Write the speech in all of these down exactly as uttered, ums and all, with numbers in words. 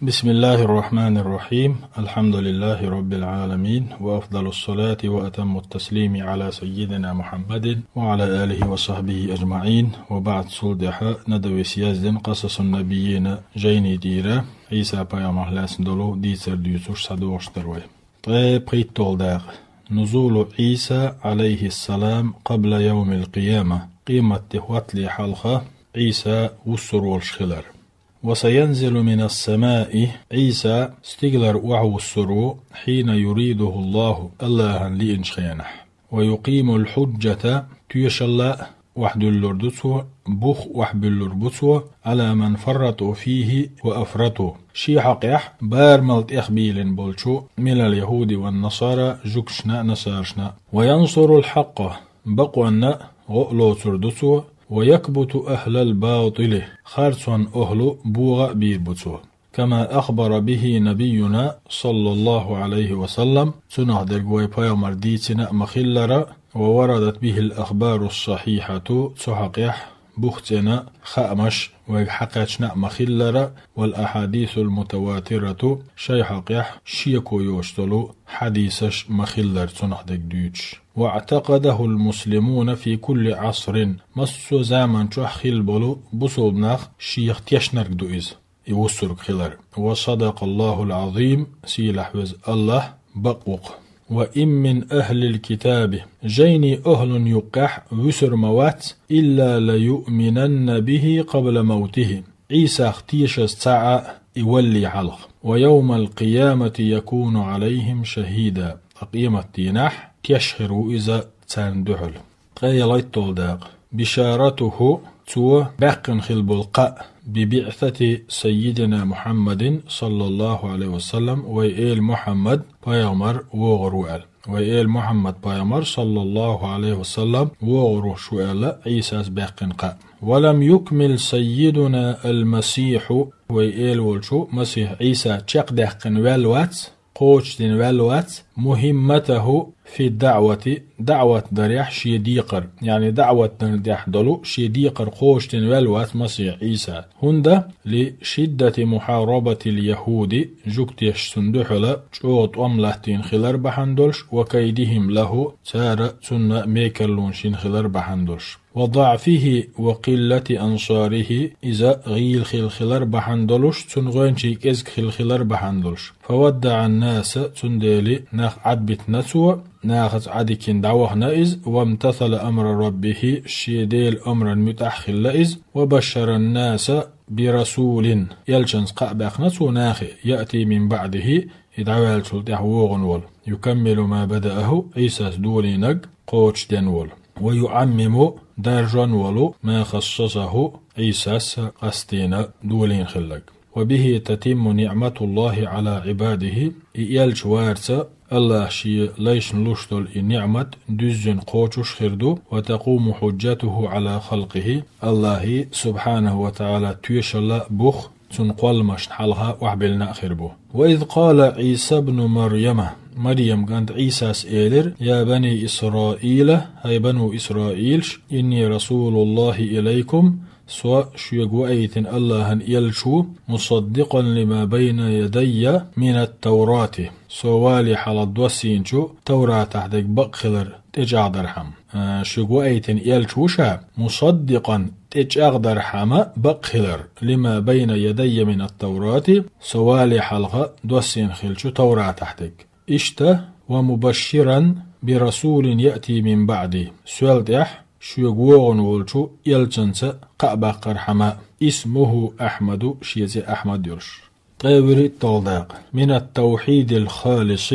بسم الله الرحمن الرحيم. الحمد لله رب العالمين، وأفضل الصلاة وأتم التسليم على سيدنا محمد وعلى آله وصحبه أجمعين. وبعد، цул тӀехьа над вай съезден къасасун набийина жайни тӀера, Ӏийса пайхамар лаьцна долу дийцар дуьйцуш схьадогӀуш дара вай. Ткъе пхийтталгӀа дакъа. نزول عيسى عليه السلام قبل يوم القيامة. Къематди хӀоттале хьалха Ӏийса вуссур волуш хилар. وسينزل من السماء. Ӏийса стигалара охьавуссур ву, حين يريده الله, АллахӀан лиъначу хенахь. ويقيم الحجة, тоьшалла а охьадуьллур ду цо, бух а охьабуьллур бу цо, على من فرطوا فيه وأفرطوا. Шен хьокъехь барамал тӀехбийлина болчу, من اليهود والنصارى, жуьгташна а, насаршна а. وينصر الحق, бакъонна а гӀо а лоцур ду цо, ويكبت أهل الباطل, харцонан охӀла богӀа а бийр бу цо. كما أخبر به نبينا صلى الله عليه وسلم, цунах дерг вай пайхамар дийцина а ма-хиллара, ووردت به الأخبار الصحيحة, цу хьокъехь бух цӀена хаамаш вайга хьакхаьчна а ма-хиллара, والأحاديث المتواترة, шайн хьокъехь шеко йоцуш долу хьадисаш а ма-хиллара цунах дерг дуьйцуш. واعتقده المسلمون في كل عصر, массо а заман чохь хилла болу бусалба нах шех тешнарг ду иза, и вуссург хилар. وصدق الله العظيم, сийлахь веза АллахӀ бакъ ву-кх. وإن من أهل الكتاب, жайни охӀлун юккъехь вуьсур ма вац, إلا ليؤمنن به قبل موته, Ӏийсах тешаза цхьа а и валале хьалха. ويوم القيامة يكون عليهم شهيدا, ткъа къематдийнахь теш хир ву иза царна дуьхьал. Ткъе ялхитталгӀа дакъа. بشارته, цо баьккхина хилла болу кхаъ, ببعثة سيدنا محمد صلى الله عليه وسلم, вай эла Мухьаммад пайхамар вогӀур ву аьлла. Вай эла Мухьаммад пайхамар, саллаллаху Ӏалайхи ва саллам, вогӀур ву шу аьлла, Ӏийсас баьккхина кхаъ. ولم يكمل سيدنا المسيح, вай эла волчу Масихь Ӏийса чекхдаьккхина ваьлла вац, кхочушдина ваьлла вац, مهمته في الدعوة, даӀват дарехь шен декхар, яъни даӀват дарна тӀехь долу шен декхар кхочушдина ваьлла вац Масихь Ӏийса. ХӀунда? لشدة محاربة اليهود, жуьгтеша цунна дуьхьала чӀогӀа тӀом латтийна хилар бахьана долуш, وكيدهم له, цара цунна мекарлонаш йина хилар бахьана долуш. وضعفه وقلة أنصاره, иза гӀийла хилла хилар бахьана долуш, цуьнан гӀоьнчий кӀезиг хилла хилар бахьана долуш. فودع الناس, цундела нах Ӏадбитина цо, нахаца Ӏадикина дӀавахана иза, وامتثل أمر ربه, шен Делан амран муьтӀахь хилла иза, وبشر الناس برسول, элчанца кхаъ баьккхина цо нахе, يأتي من بعده, и дӀаваьллачул тӀаьхьа вогӀун волу, يكمل ما بدأه, Ӏийсас долийнарг кхочушден волу, ويعمم, даржон волу, ما خصصه, Ӏийсас къастийна долийна хилларг. وبه تتم نعمة الله على عباده, и элча варца АллахӀа шен лайшна луш долу и ниӀмат дуьззина кхочуш хир ду, وتقوم حجته على خلقه, АллахӀан, субхьанаху ва таӀала, тоьшалла а, бух а цуьнан кхолламашна хьалха охьабиллина а хир бу. وإذ قال عيسى ابن مريم, Марьям кӀанта Ӏийсас элира: يا بني إسرائيل, хӀай бану Исраилаш, إني رسول الله إليكم, со шуьга ваийтина АллахӀан элча ву, مصدقا لما بين يدي من التوراة, со валале хьалха доссийначу Товратахь дерг бакъ хилар тӀечӀагӀдархьама. А, шуьга ваийтина элча ву ша, مصدقا, тӀечӀагӀдархьама бакъ хилар, لما بين يدي من التوراة, со валале хьалха доссийна хиллачу Товратахь дерг. Иштта, ومبشرا برسول يأتي من بعدي, соьл тӀехь шуьга вогӀун волчу элчанца кхаъ баккхархьама, اسمه أحمد, шен цӀе Ахьмад йолуш. Ткъе вуьрхӀитталгӀа дакъа. من التوحيد الخالص,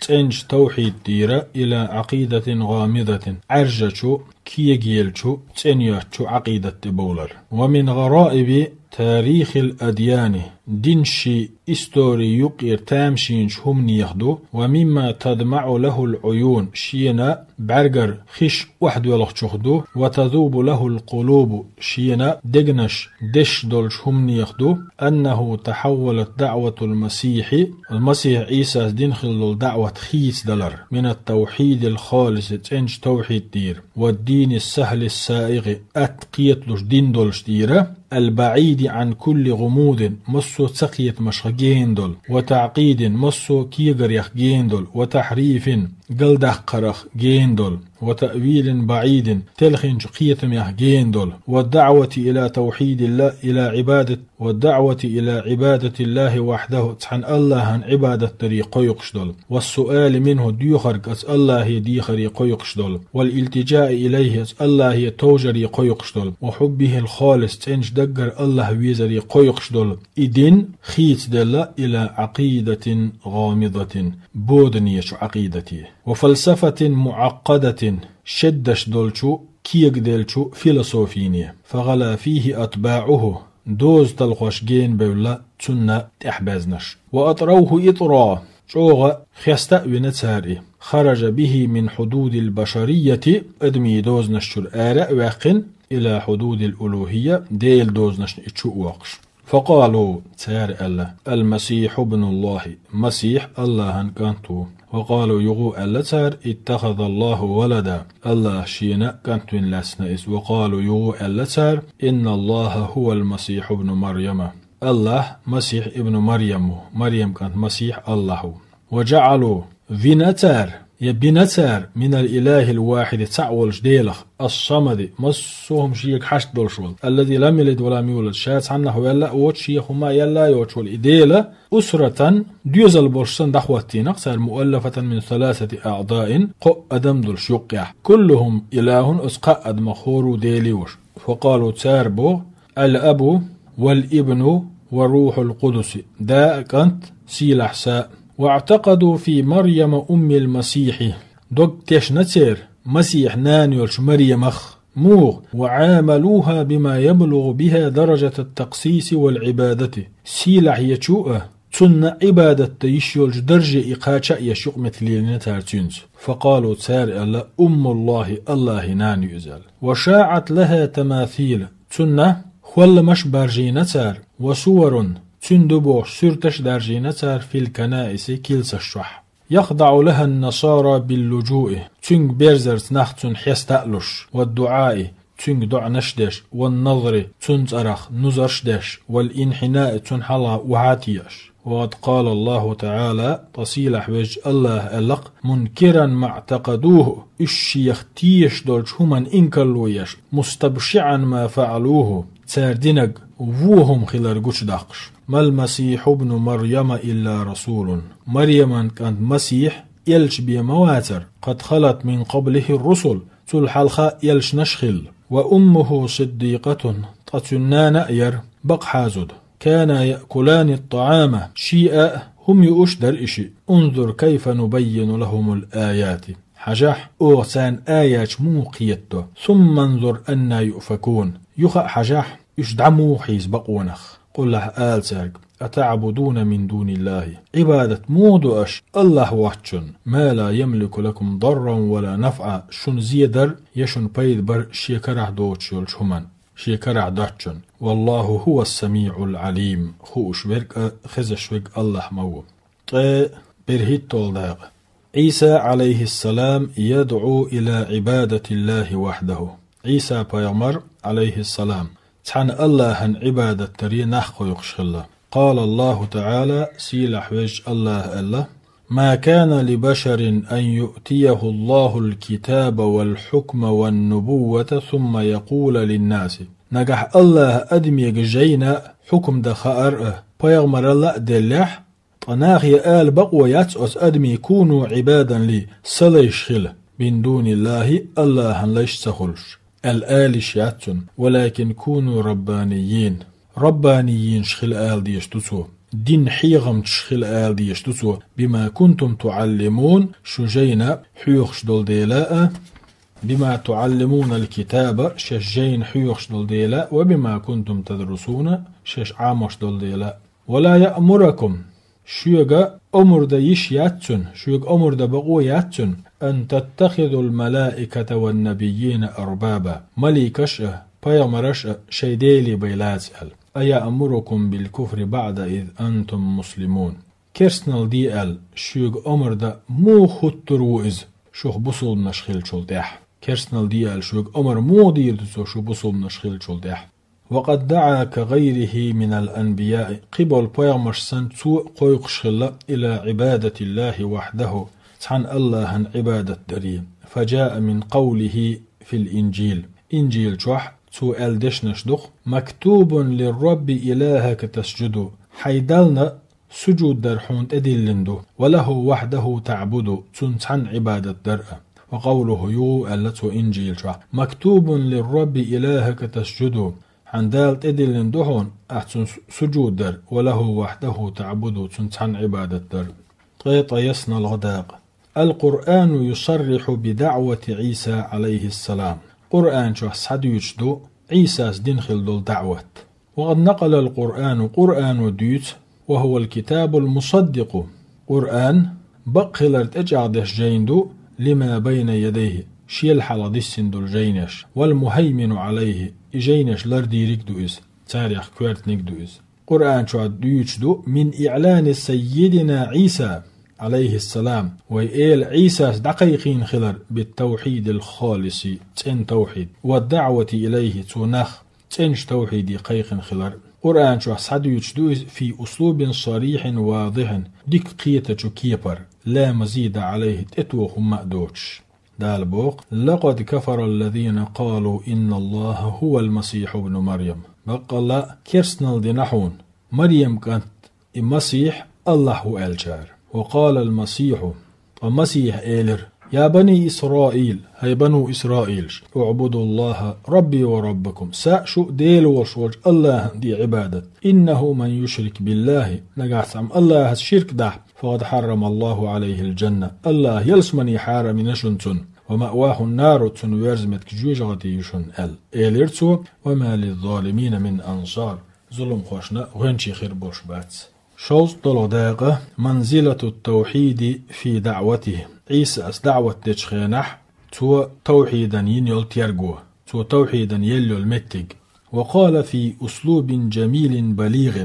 цӀеначу тавхьид тӀера, إلى عقيدة غامضة, Ӏаьржачу, кегийчу, цӀена йоцучу Ӏакъидат тӀе бовлар. ومن غرائب تاريخ الأديان, динашийн истори юккъера тамашийначу хӀуманех ду, ومما تدمع له العيون, шена бӀаьргара хиш охьадоьлхучух ду, وتذوب له القلوب, шена дегнаш дезаш долчу хӀуманех ду, أنه تحولت دعوة المسيح, Масихь Ӏийсас дина хилла долу даӀват хийцадалар, من التوحيد الخالص, цӀеначу тавхьид тӀера, والدين السهل السائغ, атта кхеталуш дин долуш тӀера, البعيد عن كل غموض, массо а цакхетамашха гена долу, وتعقيد, массо а кегарех гена долу, وتحريف, галдаккхарах гена долу, وتأويل بعيد, телхинчу кхетамех гена долу, والدعوة إلى توحيد الله, إلى عبادة, والدعوة إلى عبادة الله وحده, цхьана Аллахьан Ӏибадат даре кхойкхуш долу, والسؤال منه, доьхург оцу Аллахье дехаре кхойкхуш долу, والالتجاء إليه, оцу Аллахье товжаре кхойкхуш долу, وحبه الخالص, цӀеначу даггара Аллахь везаре кхойкхуш долу, и дин хийцаделла إلى عقيدة غامضة, боданечу Ӏакъидате, وفلسفة معقدة, шеддаш долчу, кегаделчу философине, فغلا فيه أتباعه, доза талхош гена бевлла цунна тӀаьхьабаьзнарш. وأطروه إطرا, чӀогӀа хеста а вина цара и, خرج به من حدود البشرية, адамийн дозанаш чуьра ара а ваьккхина, إلى حدود الألوهية, Делан дозанашна и чу а воккхуш. فقالوا, цара аьлла: المسيح ابن الله, Масихь Аллахьан кӀант ву. وقالوا, юха а аьлла цара: اتخذ الله ولدا, Аллахьа шена кӀант вина лаьцна иза. وقالوا, юха а аьлла цара: إن الله هو المسيح ابن مريم, Аллахь Масихь ибн Марьям ву, Марьям кӀант Масихь Аллахь ву. وجعلوا, вина цара, я бина цара, من الإله الواحد, цхьаъ волчу Делах, الصمد, массо а хӀума шега хьашт долуш волу, الذي لم يلد ولم يولد, ша цхьаннах ваьлла а воцуш, шех хӀума а яьлла а йоцуш волу и Дела, أسرة, доьзал болуш санна дӀахӀоттийна-кх цара, مؤلفة من ثلاثة أعضاء, кхоъ адам долуш юккъехь, كلهم إله, оцу кхаа адамах хӀора а Дела ву уьш. وقالوا, цара боху: الأب والابن والروح القدس, Да а, КӀант, Сийлахь Са а. واعتقدوا في مريم أم المسيح, дог тешна церан Масихь нана йолчу Марьямах. Муха? وعاملوها بما يبلغ بها درجة التقصيص والعبادة. Сийлахь ечу а, цунна Ӏибадат дан йиш йолчу дарже и кхача а еш, юкъаметтиг лелийна цара цуьнца. فقالوا, цара аьлла: أم الله, Аллахьан нана ю иза, аьлла. وشاعت لها تماثيل, цунна хӀолламаш а баржийна цара, وصور, цуьнан ду бохуш суьрташ а даржийна цара, في الكنائس, килсаш чохь. يخضع لها النصارى باللجوء, цуьнга берзарца нах цунна хеста а луш, والدعاء, цуьнга доӀанаш а деш, والنذر, цунна цӀарах нузарш а деш, والانحناء, цунна хьалха охьа а теӀаш. وقد قال الله تعالى, ткъа Сийлахь везачу Аллахьа аьлла-кх: منكرا ما اعتقدوه, уьш шех тешаш долчу хӀуманна инкарло еш, مستبشعا ما فعلوه, цара динарг вон хӀума хилар гучудоккхуш. ما المسيح ابن مريم إلا رسول, Марьяман кӀант Масихь элча бен ма вацара, قد خلت من قبله الرسل, цул хьалха элчанаш а хилла, وأمه صديقة, ткъа цуьнан нана а яра бакъахьа зуда. كانا يأكلان الطعام, шиъ а, хӀума юуш а дара и шиъ. انظر كيف نبين لهم الآيات. Хьажахь, оха царна аяташ муха кхетадо. ثم انظر أنى يؤفكون. Юха а хьажахь, уьш дӀа муха хьийза бакъонах. قل, ала цаьрга: أتعبدون من دون الله, Ӏибадат муха до аша Аллахь воцчунна, ما لا يملك لكم ضرا ولا نفعا, шуна зе дар я шуна пайда бар шен карахь доцуш йолчу хӀуманна, шен карахь доцчунна. والله هو السميع العليم, хууш верг а, хезаш верг а Аллахь ма ву. Ткъе берхӀитталгӀа дакъа. عيسى عليه السلام يدعو إلى عبادة الله وحده. Ӏийса пайхамар, Ӏалайхиссалам, цхьана Аллахьан Ӏибадат даре нах кхойкхуш хилла. قال الله تعالى, Сийлахь везачу Аллахьа аьлла: ما كان لبشر أن يؤتيه الله الكتاب والحكم والنبوة ثم يقول للناس. Нагахь Аллахьа адамега жайна а, хьукам дан хаар а, пайхамаралла а деллехь, ткъа нахе ала бакъо яц оцу адамийн: كونوا عبادا لي, сан лайш хила, من دون الله, Аллахьан лайш ца хуьлуш, аьлла ала йиш яц цунна, ولكن كونوا ربانيين. Раббанийинаш хила ала дезаш ду цо. Динан хьехамчаш хила ала дезаш ду цо. بما كنتم تعلمون, шу жайна хьоьхуш долу дела а, بما تعلمون الكتاب, шаьш жайна хьоьхуш долу дела а, وبما كنتم تدرسون, шаьш Ӏамош долу дела а. ولا يأمركم, шуьга омра дан йиш яц цунна, шуьга омра дан бакъо яц цунна, أن تتخذوا الملائكة والنبيين أربابا, маликаш а, пайхамараш а шайн деле бай лаца аьлла. أيأمركم بالكفر بعد إذ أنتم مسلمون. Керстанал де аьлла, шуьга омра дан муха хӀуттур ву иза, шух бусулбанаш хиллачул тӀаьхьа? Керстанал де аьлла, шуьга омра муха дийр ду цо, шу бусулбанаш хиллачул тӀаьхьа? وقد دعا كغيره من الأنبياء, кхыболу пайхамарш санна цо кхойкхуш хилла, إلى عبادة الله وحده, цхьана Аллахьан Ӏибадат даре. فجاء من قوله في الإنجيل, Инжил чохь цо аьлла дешнаш ду-кх: مكتوب للرب إلهك تسجد, хьайн Дална сужуд дар хьуна тӀедиллина ду, وله وحده تعبد, цунна цхьанна Ӏибадат дар а. وقوله, юха аьлла цо Инжил чохь: مكتوب للرب إلهك تسجد, хьан Дала тӀедиллина ду хьуна, ахь цунна сужуд дар, وله وحده تعبد, цунна цхьанна Ӏибадат дар. Ткъе ткъайоьсналгӀа дакъа. القرآن يصرح بدعوة عيسى عليه السلام. Къуръан чохь схьадуьйцуш ду Ӏийсас дина хилла долу даӀват. وقد نقل القرآن, Къуръано дуьйцу, وهو الكتاب المصدق, Къуръан бакъ хилар тӀечӀагӀдеш жайна ду, لما بين يديه, шел хьалха диссина долу жайнаш, والمهيمن عليه, и жайнаш лардийриг а ду иза, царех коьртаниг а ду иза. Къуръан чохь дуьйцуш ду من إعلان سيدنا عيسى عليه السلام, вай эла Ӏийсас дӀакхайкхийна хилар بالتوحيد الخالص, цӀена тавхьид, والدعوة إليه, цо нах цӀеначу тавхьиде кхайкхина хилар. Къуръан чохь схьадуьйцуш ду иза في أسلوب صريح واضح, дика кхетачу кепара, لا مزيد عليه, тӀетоха хӀумма а доцуш. Дала боху: لقد كفر الذين قالوا إن الله هو المسيح ابن مريم. Баккъалла а керстанал дина хьуна, Марьям кӀант и Масихь Аллахь ву аьллачара. وقال المسيح, ткъа Масихьа элира: يا بني إسرائيل, хӀай бану Исраилаш, اعبدوا الله ربي وربكم, сан а, шу а Дела волуш волчу Аллахьан де Ӏибадат. إنه من يشرك بالله, нагахь цхьамма Аллахьаца ширк дахь, فقد حرم الله عليه الجنة, Аллахьа ялсамани хьарам йина шуна цунна, ومأواه النار, цунна верза меттиг жоьжахати ю шуна аьлла. Элира цо: وما للظالمين من أنصار, зуламхошна гӀоьнчий хир болуш бац. ШовзткъалгӀа дакъа. منزلة التوحيد في دعوته. Ӏийсас даӀват дечу хенахь, цо тавхьидан йина йолу терго, цо тавхьидан елла йолу меттиг. وقال في أسلوب جميل بليغ.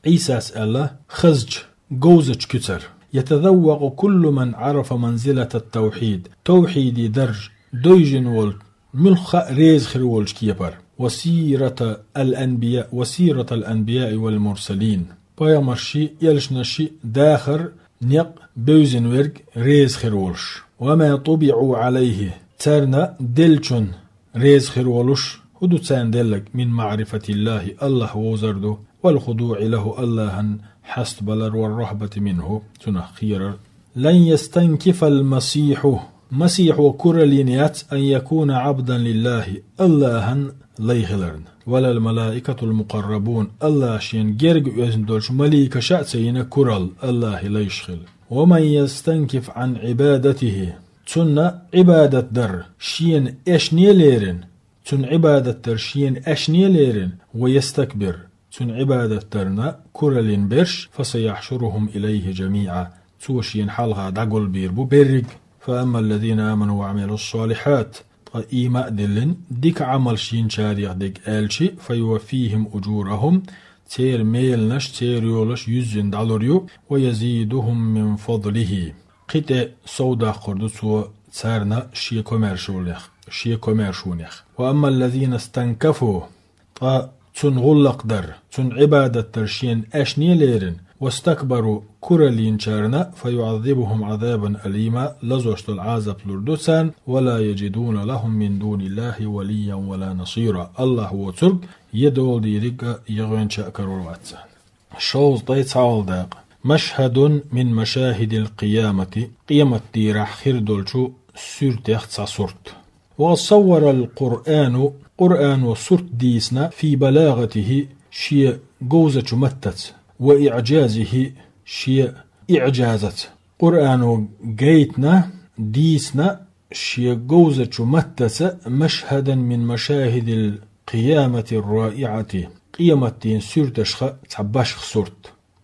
Ӏийсас аьлла хазачу, говзачу куьцара: يتذوق كل من عرف منزلة التوحيد. Тавхьиде дарж девзина волу муьлхха а реза хир волчу кепара. وسيرة الأنبياء, وسيرة الأنبياء والمرسلين. Пайхамарший, элчанашший дахар, некъ бевзина верг реза хир волуш. وما طبعوا عليه, царна деллачунна реза хир волуш, хӀун ду царна делларг, من معرفة الله, Аллахь вовзар ду, والخضوع له, Аллахьан хьастабалар, والرهبة منه, цунах кхерар. لن يستنكف المسيح, Масихьо куралла йина яц, أن يكون عبدا لله, Аллахьан лай хиларна, ولا الملائكة المقربون, Аллахь шена герга оьзна долчу маликаша а ца йина куралла Аллахьан лайш хила. ومن يستنكف عن عبادته, цунна Ӏибадат дар шена эшне лерина, цунна Ӏибадат дар шена эшне лерина, ويستكبر, цунна Ӏибадат дарна куралла йина берш, فسيحشرهم إليه جميعا, цо шена хьалха дӀагулбийр бу берриг. فأما الذين آمنوا وعملوا الصالحات, ткъа ийман а диллина, дика Ӏамалш йинчарех дерг аьлча, فيوفيهم أجورهم, церан меланаш, церан йолаш юьззина дӀалур ю, ويزيدهم من فضله. Кхин тӀе сов даккхур ду цо царна шен комаьршонех, шен комаьршонех. وأما الذين استنكفوا, ткъа цунна гӀуллакх дар, цунна Ӏибадат дар шена эшне лерина, واستكبروا, куралла йинчарна, فيعذبهم عذابا أليما, лазош долу Ӏазап лур ду царна, ولا يجدون لهم من دون الله وليا ولا نصيرا, Аллахь воцург я доладийриг а, я гӀоьнча а карор вац царна. Шовзткъе цхьалгӀа дакъа. مشهد من مشاهد القيامة, къематдийнахь хир долчу суьртех цхьа сурт. وقد صور القرآن, Къуръано сурт дийцина, في بلاغته, шен говзачу маттаца, وإعجازه, шен иӀжазаца. Къуръано гайтина, дийцина шен говзачу маттаца مشهدا من مشاهد القيامة الرائعة, къематдийнан суьрташха цхьа башха сурт.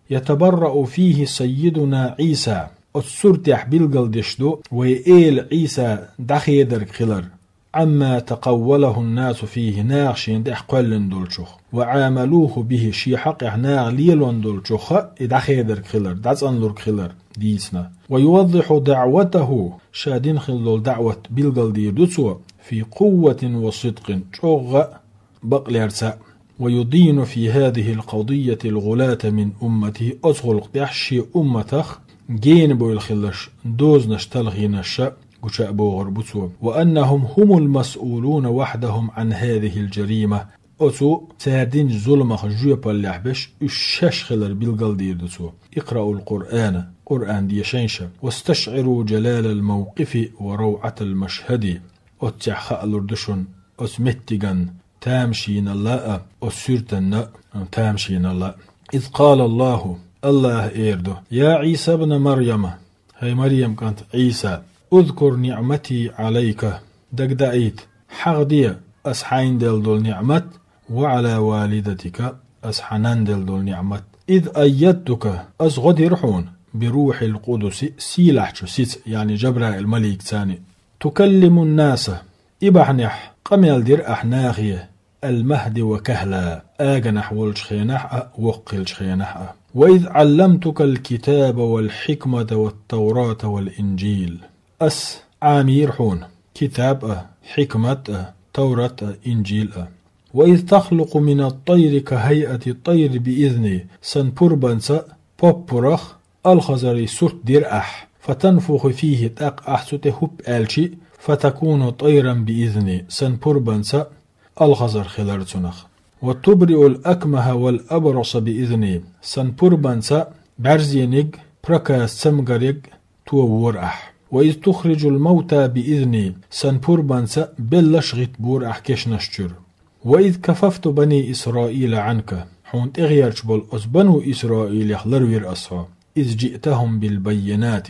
يتبرأ فيه سيدنا عيسى. Оцу суртехь билгалдеш ду вай эла Ӏийса дӀахедарг хилар, عما تقوله الناس فيه, наха шена тӀехь кхоьллина долчух, وعاملوه به, шен хьакъехь наха лелон долчух а и дӀахедарг хилар, дӀацӀанлург хилар дийцина. ويوضح دعوته, ша дина хилла долу даӀват билгалдийр ду цо, في قوة وصدق, чӀогӀа а, бакълерца а. ويدين في هذه القضية الغلاة من أمته, оцу гӀуллакх тӀехь шен умматах гена бевлла хилларш дозанаш талхийнарш гуча а богӀур бу цо, وأنهم هم المسؤولون وحدهم عن هذه الجريمة, оцу цара динчу зуламах жоьпаллехь берш уьш шаьш хилар билгал дийр ду цо. اقرأوا القرآن, Къуръан дешайша, واستشعروا جلال الموقف وروعة المشهد. Оццехь хаалур ду шуна оцу меттиган тамашийналла а, оцу суьртанна а тамашийналла а. إذ قال الله, Аллаха эр ду: يا عيسى ابن مريم, хӀай Марем кӀант Ӏийса, اذكر نعمتي عليك, дагдаийта, хьахаде ас хьайна делла долу ниӀмат, وعلى والدتك, ас хьан нанна делла долу ниӀмат. إذ أيدتك, ас гӀо дира хьуна, بروح القدس, сийлахьчу сица, яъни Жабраил маликца, تكلم الناس, и бахьанехь къамел дира ахь нахе, المهدا وكهلا, аганахь волчу хенахь а, воккха хиллачу хенахь а. وإذ علمتك الكتاب والحكمة والتوراة والإنجيل. Ас Ӏамийра хьуна китаб а, хьикмат а, Таврат а, Инжил а. وإذ تخلق من الطير كهيئة الطير بإذني, сан пурбанца поппурах алхазарий сурт дира ахь, فتنفخ فيه, тӀаккха ахь цу тӀе хӀуп аьлчи, فتكون طيرا بإذني, сан пурбанца алхазар хилар цунах. وتبرئ الأكمه والأبرص بإذني, сан пурбанца бӀаьрзениг, проказ цамгариг товора ахь. وإذ تخرج الموتى بإذني, сан пурбанца беллаш гӀиттабора ахь кешнаш чуьра. وإذ كففت بني إسرائيل عنك, хьуна тӀегӀерташ болу оцу бану Исраилех ларвира ас хьо. إذ جئتهم بالبينات,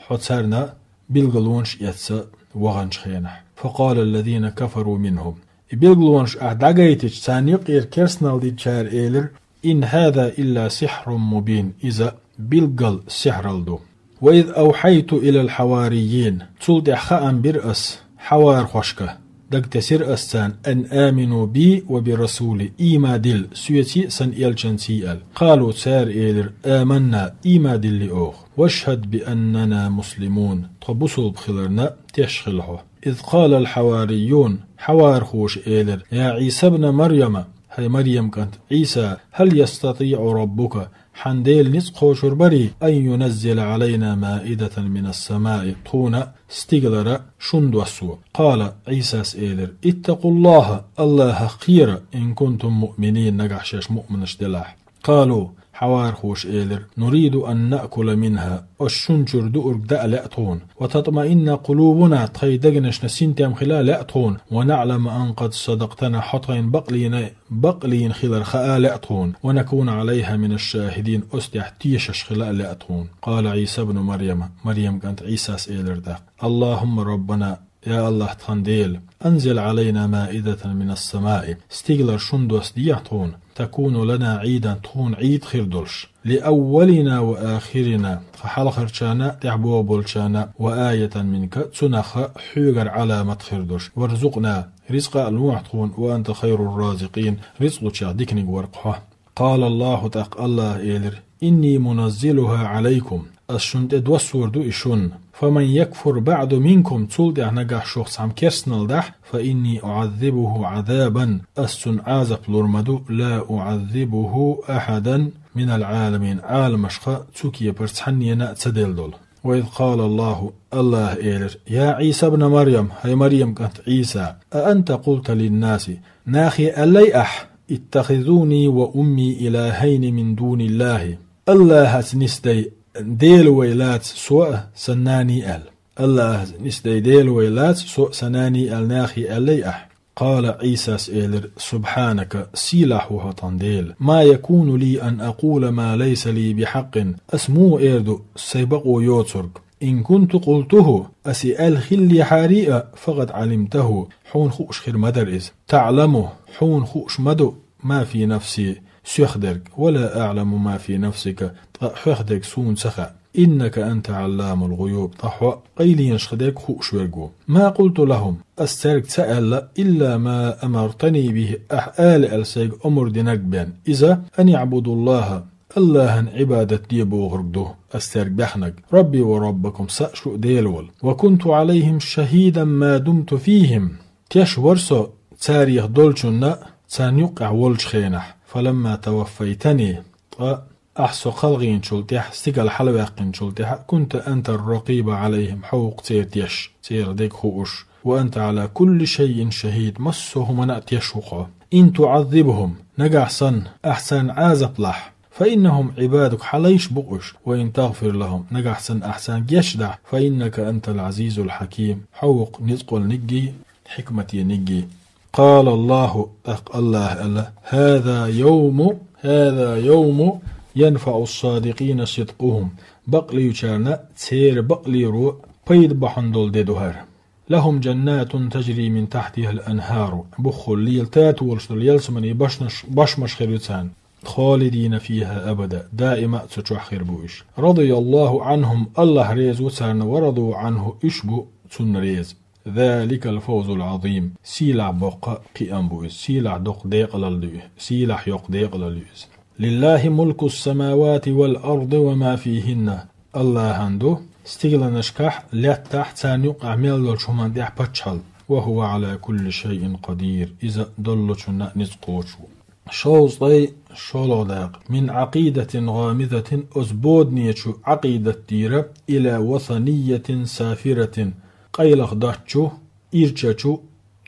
хьо царна билгалонаш эцна ваханчу хенахь. فقال الذين كفروا منهم, и билгалонаш ахь дӀагайтича, царна юкъера керстанал динчара элира: إن هذا إلا سحر مبين, иза билггал сихьралла ду. وإذ أوحيت إلى الحواريين, цул тӀаьхьа хаам бира ас хьавархошка, дагтесира ас царна: أن آمنوا بي وبرسولي, ийман дилла соьций а, сан элчанций а аьлла. قالوا, цара элира: آمنا, ийман диллина оха. واشهد بأننا مسلمون, тхо бусулба хиларна теш хила хьо. إذ قال الحواريون, хьавархоша элира: يا عيسى ابن مريم, хӀай Марем кӀант Ӏийса, هل يستطيع ربك, хьан Дела ницкъ кхочур барий, أن ينزل علينا مائدة من السماء, тхуна стигалара шун доссо? قال, Ӏийсас элира: اتقوا الله, Аллахах кхера, إن كنتم مؤمنين, нагахь шаьш муъминаш делахь. قالوا, хьавархоша элира: نريد أن نأكل منها, оцу шун чуьра дуург даа лаьа тхуна. وتطمئن قلوبنا, тхайн дегнашна синтем хила лаьа тхуна. ونعلم أن قد صدقتنا, хьо тхайна бакълийна, бакълийна хилар хаа лаьа тхуна. ونكون عليها من الشاهدين, оцу тӀехь тешаш хила а лаьа тхуна. قال عيسى ابن مريم, Марем кӀант Ӏийсас элира тӀаккха: اللهم ربنا, я Аллах, тхан Дела, أنزل علينا مائدة من السماء, стигалара шун доссадехьа тхуна, تكون لنا عيدا, тхуна Ӏийд хир долуш, لأولنا وآخرنا, тхан хьалхарчарна, тӀаьхьа боху болчарна, وآية منك, цунах хьоьгара Ӏаламат хир долуш, وارزقنا, рицкъа а лохьа тхуна, وأنت خير الرازقين, рицкъ лучех диканиг вара-кх хьо. قال الله, тӀаккха Аллаха элира: إني منزلها عليكم, ас шун тӀе доссор ду и шун. فمن يكفر بعد منكم, цул тӀаьхьа нагахь шух цхьамма керстанал дахь, فإني أعذبه عذابا, ас цунна Ӏазап лур ма ду, لا أعذبه أحدا من العالمين, Ӏаламашха цу кепара цхьаннена а ца делла долу. وإذ قال الله, Аллаха элира: يا عيسى ابن مريم, хӀай Марем кӀант Ӏийса, أأنت قلت للناس, нахе аьллай ахь: اتخذوني وأمي إلهين من دون الله, Аллахаца нисдай Дела вай лаца со а, сан наний аьлла. Аллахаца нисдай Дела вай лаца со а, сан наний аьлла нахе аьллай ахь? قال, Ӏийсас элира: سبحانك, сийлахь ву хьо, тхан Дела. ما يكون لي أن أقول ما ليس لي بحق, ас муха эр ду, сайн бакъо йоцург? إن كنت قلته, ас и аьлла хиллехьарий а, فقد علمته, хьуна хууш хир ма дара иза. تعلم, хьуна хууш ма ду, ما في نفسي, соьх дерг, ولا أعلم ما في نفسك, ткъа хьоьх дерг суна ца хаьа. إنك أنت علام الغيوب, ткъа хьо къайленашха дерг хууш верг ву. ما قلت لهم, ас цаьрга ца аьлла, إلا ما أمرتني به, ахь ала аьлла сайга омра динарг бен. Иза: أن اعبدوا الله, Аллахьан Ӏибадат де бохург ду, ас цаьрга баьхнарг, ربي وربكم, сан а шун а Дела волу. وكنت عليهم شهيدا ما دمت فيهم, теш вара со царех долчунна, царна юккъехь волчу хенахь, فلما توفيتني, ткъа Ахь со кхалхийначул тӀаьхьа, стигала хьалаваьккхинчул тӀаьхьа, كنت أنت الرقيب عليهم, хьо ву-кх церан теш, церан дерг хууш. وأنت على كل شيء شهيد, массо а хӀуманна а теш ву хьо. إن تعذبهم, нагахь санна, ахь царна Ӏазап лахь, فإنهم عبادك, хьан лайш бу-кх уьш, وإن تغفر لهم, нагахь санна, ахь царна гечдахь, فإنك أنت العزيز الحكيم, хьо ву-кх ницкъ волниг а, хьикматдиниг а. قال الله, тӀаккха АллахӀа аьлла: هذا يوم، هذا يوم ينفع الصادقين صدقهم. Бакълуьйчарна церан бакълуьйро пайда бахьана долу де ду хӀара. لهم جنات تجري من تحتها الأنهار. Буххула лела тата волуш долу ялсаманийн башнаш, башмаш хир ю царна. خالدين فيها أبدا. Даима а цу чохь хир бу уьш. رضي الله عنهم. АллахӀ реза ву царна, ورضوا عنه. Уьш бу цунна реза. ذلك الفوز العظيم. Сийлахь боккха кхиам бу иза. Сийлахь доккха декъалалла ду иза. Сийлахь йоккха декъалалла ю иза. لله ملك السماوات والأرض وما فيهن. АллахӀан ду стигланашкахь, лаьттахь, царна юккъехь мел долчу хӀуманна тӀехь паччахьалла. وهو على كل شيء قدير. Иза доллучунна ницкъ кхочуш ву. Шовзткъе шолгӀа дакъа. من عقيدة غامضة, оцу боданечу Ӏакъидат дийра, إلى وثنية سافرة, къайлаха доцчу, ирчачу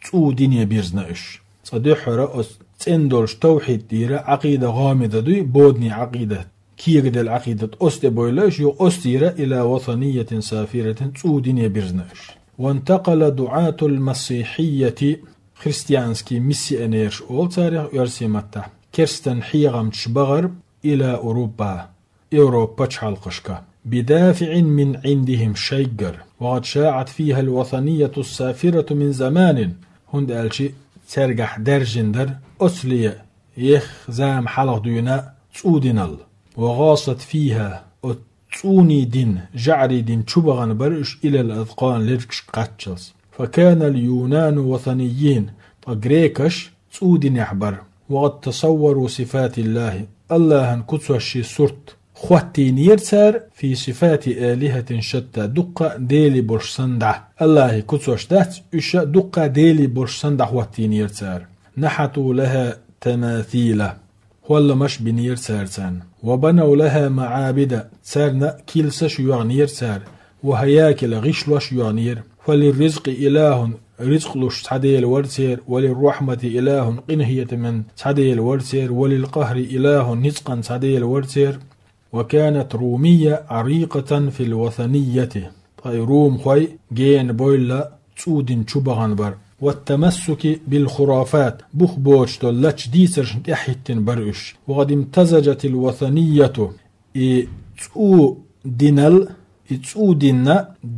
цӀу дине бирзина уьш. Цкъа дуьххьара оцу цӀена долчу тавхьид дийра, Ӏакъида гӀамида дуй, боданийн Ӏакъидат, кегаделла Ӏакъидат, оцу тӀе бевлла уьш, юха оцу дийра, إلى وثنية سافرة, цӀу дине бирзина уьш. وانتقل دعاة المسيحية, христианский миссионераш олу царех оьрсийн маттахь, керстан хьехамчаш бахара, إلى أوروبا, Европа пачхьалкхашка, بدافع من عندهم, шайггара, وقد شاعت فيها الوثنية السافرة من زمان, хӀунда аьлча цаьргахь даьржина дара оцу ле, еха зама хьалха дуьйна цӀу диналла. وغاصت فيها, оцу цӀунийн дин, жаӀарийн дин чу бахана бара уьш, إلى الأذقان, лергашка кхаччалц. فكان اليونان وثنيين, ткъа грекаш цӀу динехь бара. وقد تصوروا صفات الله, АллахӀан куцошший сурт хӀоттийнера цара, في صفات آلهة شتى, дуккха а делий болуш санна дӀа. АллахӀан куцош дац, уьш а дуккха а делий болуш санна дӀахӀоттийнера цара. نحتوا لها تماثيل, хӀолламаш бинера цара царна. وبنوا لها معابد, царна килсаш йоьгӀнера цара. وهياكل, гӀишлош йоьгӀнера. فللرزق إله, ризкъ луш цхьа дела вара церан, وللرحمة إله, къинхетаман цхьа дела вара церан, وللقهر إله, ницкъан цхьа дела вара церан. وكانت رومية عريقة في الوثنية. Ткъа и румхой гена бевлла цӀу дин чу бахана бара. والتمسك بالخرافات, бух боцуш долу лачкъа дийцаршна тӀаьхьахӀиттина бара уьш. وقد امتزجت الوثنية, и цӀу динал, и цӀу дин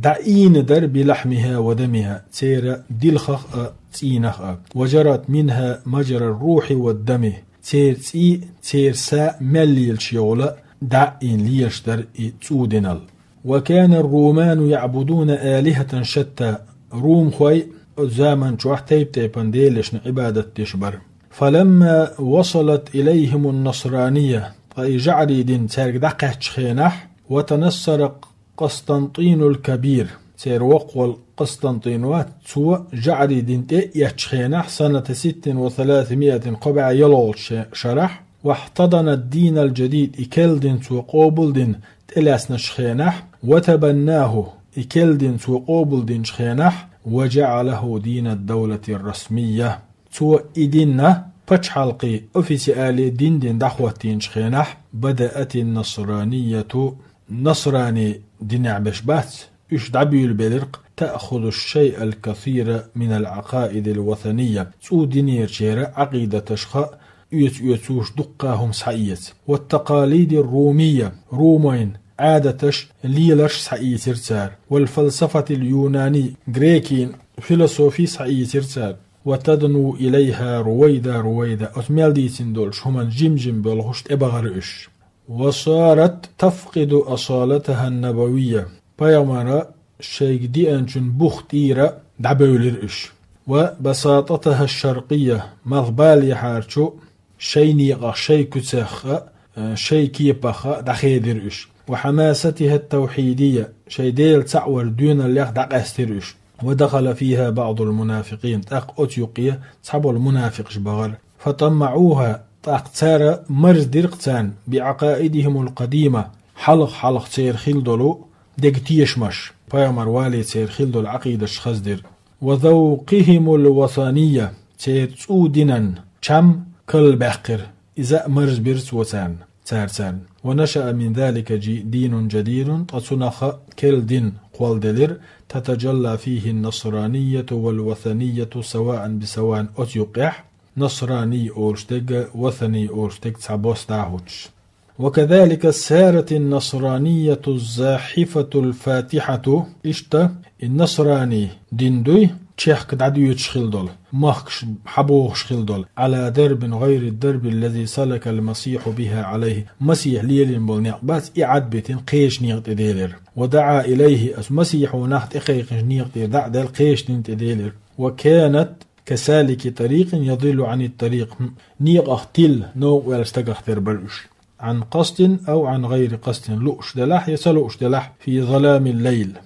дӀаийна дара, بلحمها ودمها, церан дилхах а, цӀийнах а. وجرت منها مجرى الروح والدم, церан цӀий, церан са мел лелаш йолу дӀа а ийна лелаш дара и цӀу динал. وكان الرومان يعبدون آلهة شتى, румхой оцу заман чохь тайп-тайпана делашна Ӏибадат деш бара. فلما وصلت إليهم النصرانية, ткъа и жаӀарийн дин цаьрга дӀакхаьччу хенахь, وتنصر قسطنطين الكبير, церан воккха волу Къастантин вац, цо жаӀарийн дин тӀе а эцчу хенахь, سنة ست وثلاثمائة, кхо бӀе ялхолгӀачу шарахь, واحتضن الدين الجديد, и керла дин цо къобалдина тӀелаьцначу хенахь, وتبناه, и керла дин цо къобалдинчу хенахь, وجعله دين الدولة الرسمية. Цо и дин пачхьалкхийн официале дин дина дӀахӀоттийначу хенахь, بدأت النصرانية, насрани динехь берш бац, уьш дӀабуьйлабелира-кх, تأخذ الشيء الكثير من العقائد الوثنية, цӀу динерчеран Ӏакъидаташха оьцу-оьцуш дуккха хӀума схьаэца. والتقاليد الرومية, румойн Ӏадаташ, лелаш схьаийцира цара. والفلسفة اليونانية, грекийн философи схьаийцира цара. وتدنو إليها رويدا رويدا, оцу мел дийцина долчу хӀуманна жим-жим болхуш тӀебахара уьш. وصارت تفقد أصالتها النبوية, пайхамара шайга деанчун бух тӀера дӀабевлира уьш. وبساطتها الشرقية, малхбалехьарчу шайн некъах, шайн куьцах а, шайн кепах а дӀахедира уьш. وحماستها التوحيدية, шайн Дела цхьаъ вар доьналлех дӀакъаьстира уьш. ودخل فيها بعض المنافقين, тӀаккха оцу юккъе цхьаболу мунафикъаш бахара. فطمعوها, тӀаккха цара марздира-кх царна, بعقائدهم القديمة, хьалха-хьалха церан хилла долу дега тешамаш, пайхамар вале церан хилла долу Ӏакъидаташ хаздира. وذوقهم الوثنية, церан цӀу динан чам карлабаьккхира, иза а марзбира цо царна, цара царна. ونشأ من ذلك جي-, دين جديد, ткъа цунах а керла дин кхолладелира, تتجلى فيه النصرانية والوثنية سواء بسواء, оцу юккъехь насрани олуш дерг а, васани олуш дерг а цхьабосса дӀахӀуттуш. وكذلك سارت النصرانية الزاحفة الفاتحة, иштта и насрани дин дуй, чехка дӀадоьдуш хилла долу, махкаш хьабохуш хилла долу, على درب غير الدرب الذي سلك المسيح بها عليه, Масихь лелийна болу некъ бац, и Ӏад битина кхечу некъа тӀе делира. ودعا إليه, оцу Масихьо нах тӀекхайкхинчу некъа тӀера дӀа а даьлла, кхечу дина тӀе делира. وكانت كسالك طريق يضل عن الطريق, некъах тилла новкъа ваьллачу стагах тера бара уьш. عن قصد أو عن غير قصد, лууш делахь я ца лууш делахь, في ظلام الليل,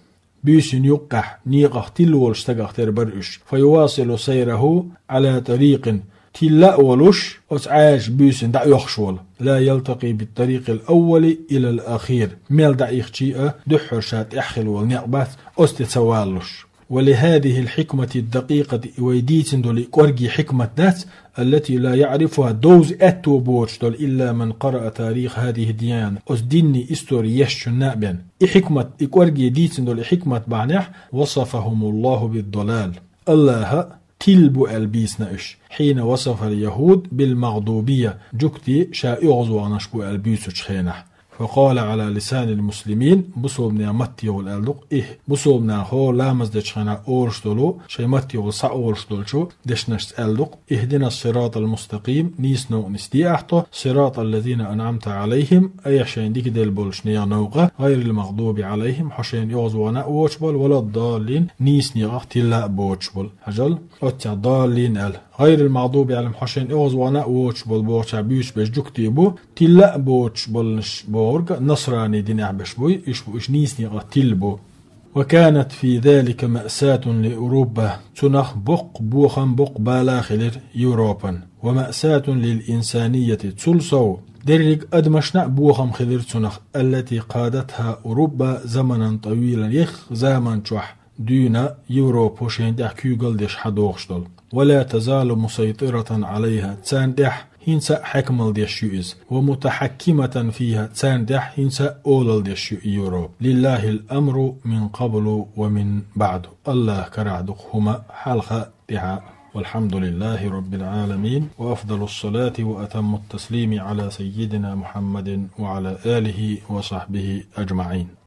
буьйсанна юккъехь некъах тилла волчу стагах тера бара уьш. فيواصل سيره على طريق, тилла а волуш, оцу Ӏаьржачу буьйсанна дӀаоьхуш волу, لا يلتقي بالطريق الأول إلى الأخير, мел дӀаихча а, дуьххьара ша тӀехь хилла волу некъ бац, оцу тӀе ца валлуш. ولهذه الحكمة الدقيقة, и вай дийцина долу и кӀорге хьикмат дац, التي لا يعرفها, довза аьтто боцуш долу, إلا من قرأ تاريخ هذه الديانة, оцу динан истори ешначунна а бен. И хьикмат, и кӀорге дийцина долу и хьикмат бахьанехь, وصفهم الله بالضلال, АллахӀа тилла бу аьлла бийцина уьш, حين وصف اليهود بالمغضوبية, жуьгтий ша оьгӀазваханаш бу аьлла буьйцучу хенахь. فقال على لسان المسلمين, бусалбанийн маттехула аьлла ду-кх и, бусалбанехь ламаз дечу хенахь олуш долу, шайн маттехула схьаолуш долчу дешнашца аьлла ду-кх: اهدنا الصراط المستقيم, нийса новкъа нисде ахь тхо, صراط الذين أنعمت عليهم, айхьа шайна дика делла болчу нехан новкъа, غير المغضوب عليهم, хьо шайна оьгӀазвахана а воцуш болу, ولا الضالين, нийса некъах тилла а боцуш болу. Хьажал, оццехь ضالين аьлла. غير المغضوب عليهم, хьо шайна оьгӀазвахана а воцуш болу бохучохь буьйцуш берш жуьгтий бу, тилла а боцуш болнаш бохург а насрани динехь берш буй, уьш бу, уьш нийса некъах тилла бу. وكانت في ذلك مأساة لأوروبا, цунах боккха бохам, боккха бала хилира Европан, ومأساة للإنسانية, цул сов дерриг адамашна а бохам хилира цунах, التي قادتها أوروبا زمنا طويلا, ехха заман чохь дуьйна Европа шайна тӀехь куьйгалла деш хьадохуш долу. ولا تزال مسيطرة عليها, царна тӀехь хӀинца а хьаькамалла деш ю иза. ومتحكمة فيها, царна тӀехь хӀинца а олалла деш ю Европа. لله الأمر من قبل ومن بعد. АллахӀ карахь ду-кх хӀума хьалха а, тӀаьхьа а. والحمد لله رب العالمين، وأفضل الصلاة وأتم التسليم على سيدنا محمد وعلى آله وصحبه أجمعين.